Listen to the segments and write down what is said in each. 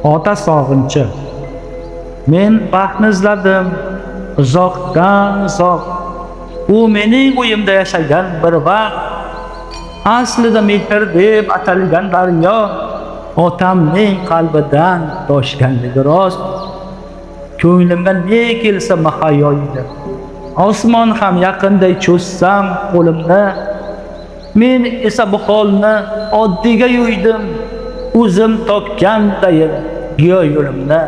Ota sog'inchi. Men baxtni izladim uzoqdan uzoq. U mening uyimda yashagan bir vaqt. Aslida mehr deb atalgan daryo otamning qalbidan toshganligi rost. Ko'nglimga ne kelsa muhayyo edi. Osmon ham yaqinday cho'zsam qo'limni, men esa bu holni oddiyga yo'ydim. O'zim topgandayin giyo yo'limni.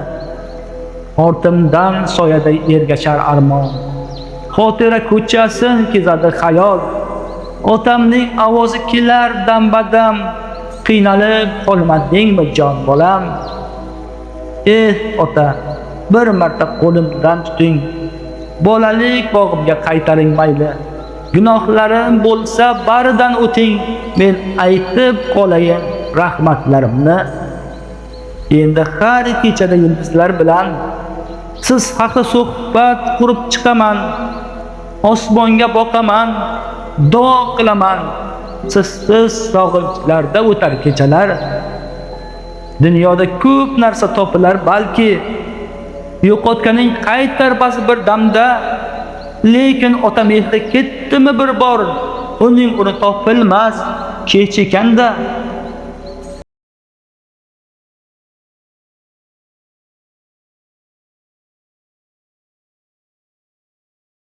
Ortimdan soyaday ergashar armon. Xotira ko'chasin kezadi xayol. Otamning ovozi kelar dam-badam. Qiynalib qolmadingmi jon bolam? Eh ota, bir marta qo'limdan tuting. Bolalik bog'imga qaytaring mayli. Gunohlarim bo'lsa baridan o'ting. Men aytib qolayin rahmatlarimni. Endi har kechada yulduzlar bilan siz haqida suhbat qurib chiqaman. Osmonga boqaman, duo qilaman. Sizsiz sog'inchlarda o'tar kechalar. Dunyoda ko'p narsa topilar balki, yo'qotganing qaytar ba'zi bir damda, lekin ota mehri ketdimi bir bor, uning uni topilmas kech ekanda.